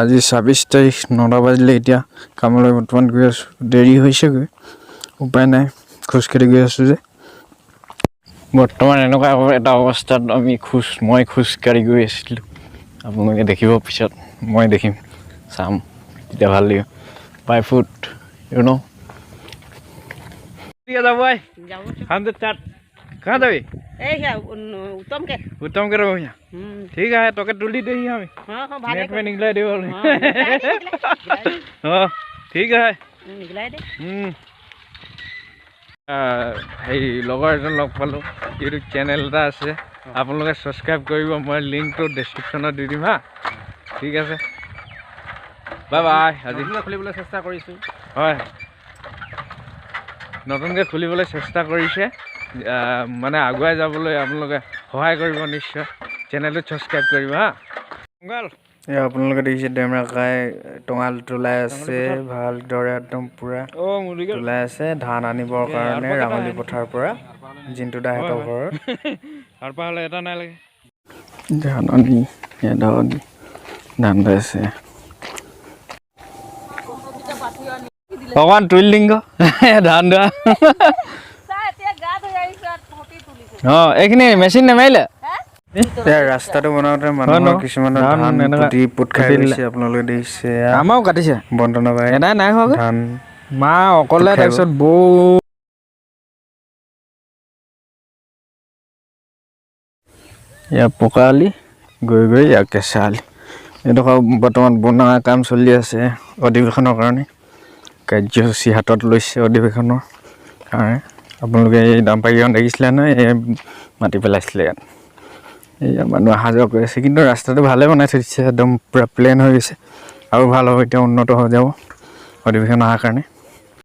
আজি 26 তাৰিখ, 9টা বাজিলে। এতিয়া কামলৈ বৰ্তমান গৈ আছোঁ, দেৰি হৈছেগৈ, উপায় নাই, খোজকাঢ়ি গৈ আছোঁ যে। বৰ্তমান এনেকুৱা এটা অৱস্থাত আমি মই খোজকাঢ়ি গৈ আছিলোঁ। আপোনালোকে দেখিব পিছত, মই দেখিম, চাম, তেতিয়া ভাল লাগিব। বাই ফুট, you know. যাব। हम तो चार कहाँ যাবি? এই उत्तम के। उत्तम के रहो यहाँ। ठीक है, তোকে তুলি दे हमें। हाँ, भाले। नेट में निकला दे। हाँ, ठीक है। निकলাই দে। হেৰি, লগৰ এজন লগ পালোঁ, ইউটিউব চেনেল এটা আছে, আপোনালোকে ছাবস্ক্ৰাইব কৰিব, মই লিংকটো ডেছক্ৰিপশ্যনত দি দিম। হা, ঠিক আছে, বাই বাই। আজি নতুনকৈ খুলিবলৈ চেষ্টা কৰিছোঁ। হয়, নতুনকৈ খুলিবলৈ চেষ্টা কৰিছে। মানে আগুৱাই যাবলৈ আপোনালোকে সহায় কৰিব নিশ্চয়, চেনেলটো ছাবস্ক্ৰাইব কৰিব। হা, গ'ল। এয়া আপোনালোকে দেখিছে, ডেমৰাকাই টঙাল তোলাই আছে ভালদৰে, একদম পূৰা অঁ, মুৰ্গী তোলাই আছে ধান আনিবৰ কাৰণে ৰাঙলী পথাৰৰ পৰা জিন্তু দাহঁতৰ ঘৰত। তাৰ পৰা হ'লে এটা নাই লাগে। ধান আনি ইয়াত ধান আছে। অকণমান তুলি দিম গৈ ধান দোৱা। অঁ, এইখিনি মেচিন নেমাৰিলে। এয়া ৰাস্তাটো বনাওঁতে মানুহৰ কিছুমানৰ ধান ধান এনেকুৱা পুতি পোত খাই পুতি দিলে। গৈছে, আপোনালোকে দেখিছে। এয়া আমাৰো কাটিছে। বন্দনা বাই এদাই নাই হোৱাগৈ। ধান মা অকলে। খাই। তাৰপিছত বৌ। ইয়াৰ পকা আলি গৈ গৈ ইয়াৰ কেঁচা আলি। এইডোখৰ বৰ্তমান বনোৱা কাম চলি আছে অধিৱেশনৰ কাৰণে। কাৰ্যসূচী হাতত লৈছে অধিৱেশনৰ কাৰণে। আপোনালোকে এই ডাম্পাৰকেইখন দেখিছিলে নহয়? এই মাটি পেলাইছিলে ইয়াত। এয়া মানুহ অহা যোৱা কৰি আছে, কিন্তু ৰাস্তাটো ভালে বনাই থৈ দিছে, একদম পূৰা প্লেইন হৈ গৈছে। আৰু ভাল হ'ব এতিয়া, উন্নত হৈ যাব অধিৱেশন অহাৰ কাৰণে।